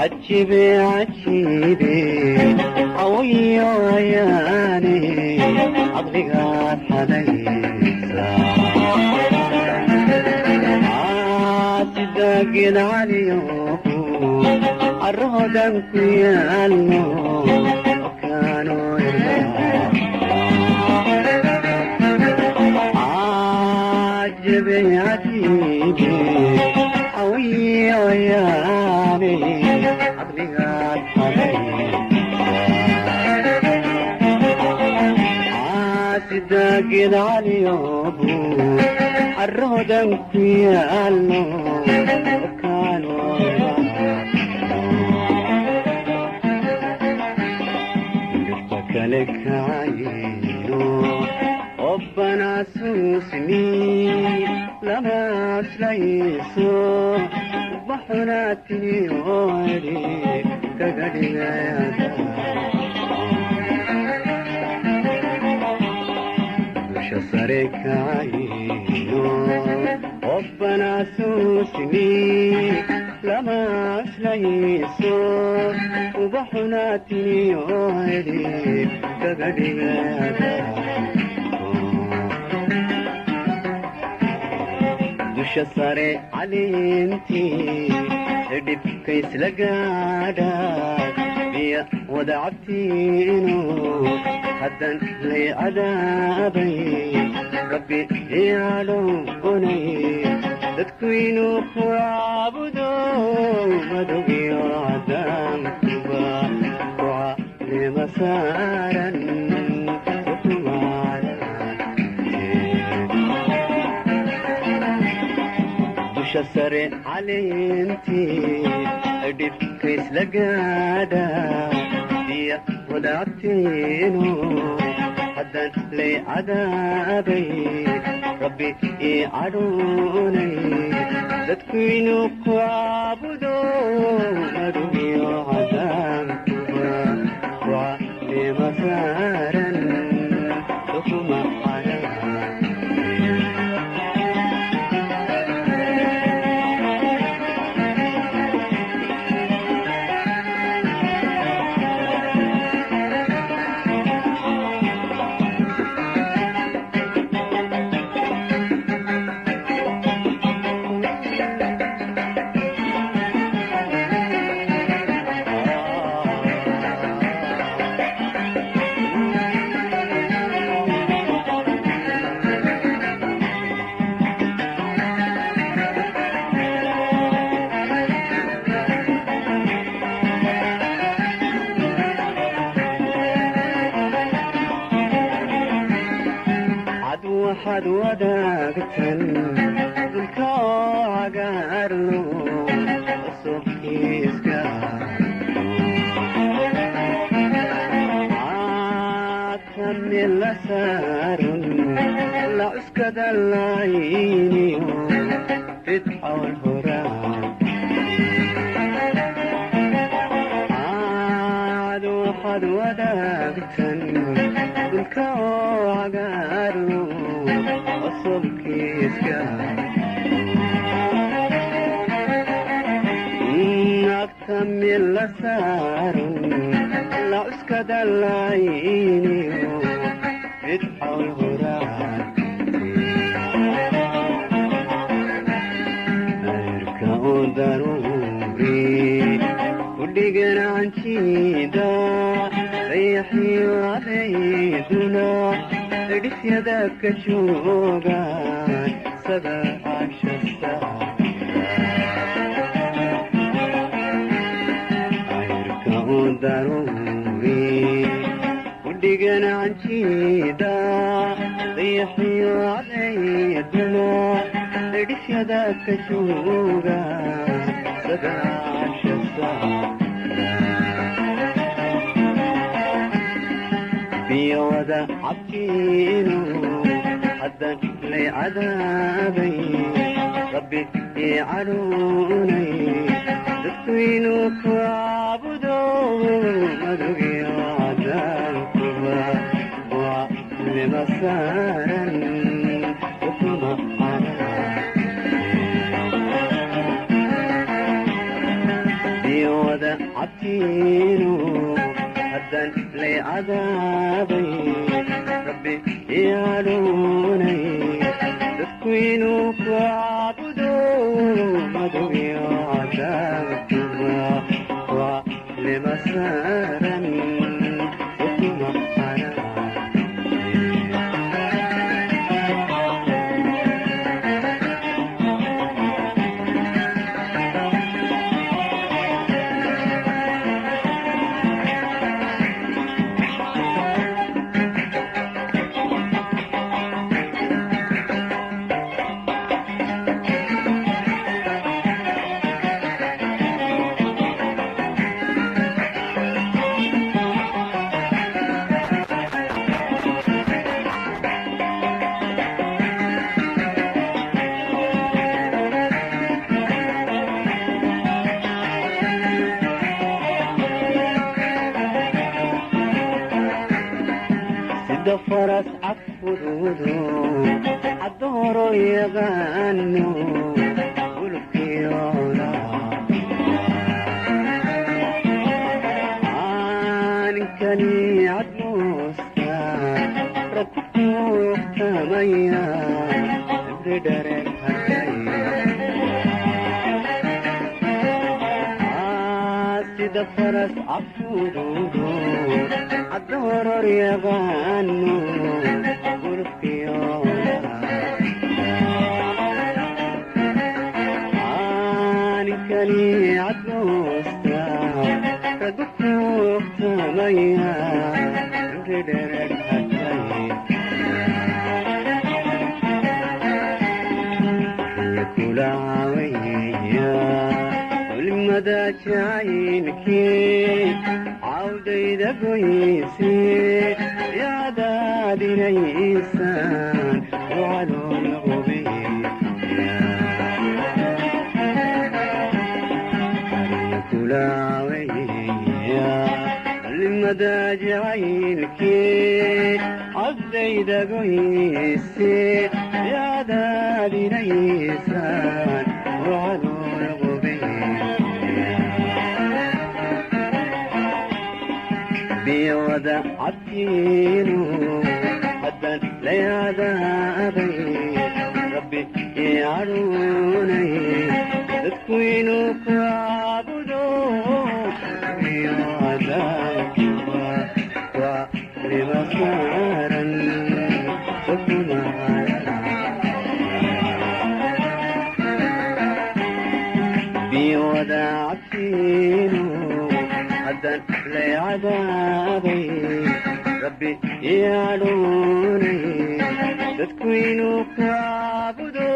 Cajibe cajibe, awayo ayaane, caqligaad xadaysa. Sidaaged caliyobu caroodan ku yaalno okaano. Cajabe cajibe, awayo ayaane, caqligaad xadaysa. Sidaaged caliyobu caroodan ku yaalno okaano. Dhirta kale kacayno obbanasuusni lama aslayso baxunaatiniyo edi kaga dhigayada. Dusha sare kacayno obbanasuusni lama aslayso ubaxunaatiniyo edi kaga dhigayada. Dusha sare caliintii dhibka isla gaadha biya wada cabtiino, haddan lay cadaabay rabbi icadhoonay, dadku inuu ku caabudo madowgiyo cadaankuba ku calima saaran. Dusha sare caliintii dhibka isla gaadha biya wadacabtiino, haddan lay cadaabay rabbi ii cadhoonay, dadku inuu ku caabudo madowgiyo cadaankuba ku calima saaran sukuma. Cad waxaad wadaagtan dhulka oo cagaarlo cusubkiiska caadkami la saarun la cuskada layniyo fidcawl horaan. Cad waxaad wadaagtan dhulka oo cagaarlo cusubkiiska agtami la saarun la cuskada layniyo fidcawl horaan. Cirka u daruuri udhigan canjiida dayaxiyo cadeyduna cidhifyada ka joogaan sagaasha. Cirka u daruuri udhigan canjiida dayaxiyo cadeyduna cidhifyada ka joogaan sagaasha. Biyo wada cabtiino haddan lay cadaabay rabbi ii cadhoonay, dadku inuu ku caabudo madowgiyo cadaankuba waa lima saaran ukuma. Biyo wada Biyowada cabtiinu haddaan lay cadaabay, Rabbi iyadhuunay, dadku inuu ku caabudo madow iyo cadaabkuba waa lima saaran ukuma. Sida faras cagfuduudu caddooro yaqaano gulubkiyoda caaninkani cadmoosta rag ku kuuqtamaya cibri dhareer hadhay. Sida faras cagfuduudu caddooror yaqaano gulubkiyoda caaninkani cadmoosta rag ku kuuqtamaya cibri dhareer hadhay. Kulaawaya culimada jacaylkii cawdayda goyse yadaadinaysaan wacalool qubeya. Culimada jacaylkii cawdayda goyse yadaadinaysaan wacalool qubeya. Biyowada cabtiinu haddaan lay cadaabay, Rabbi iyadhuunay, dadku inuu ku caabudo iyo cadaabkuba waa lima saaran sukuma. Biyowada cabtiinu haddaan lay cadaabay, Rabbi iyadhuunay, dadku inuu ku caabudo.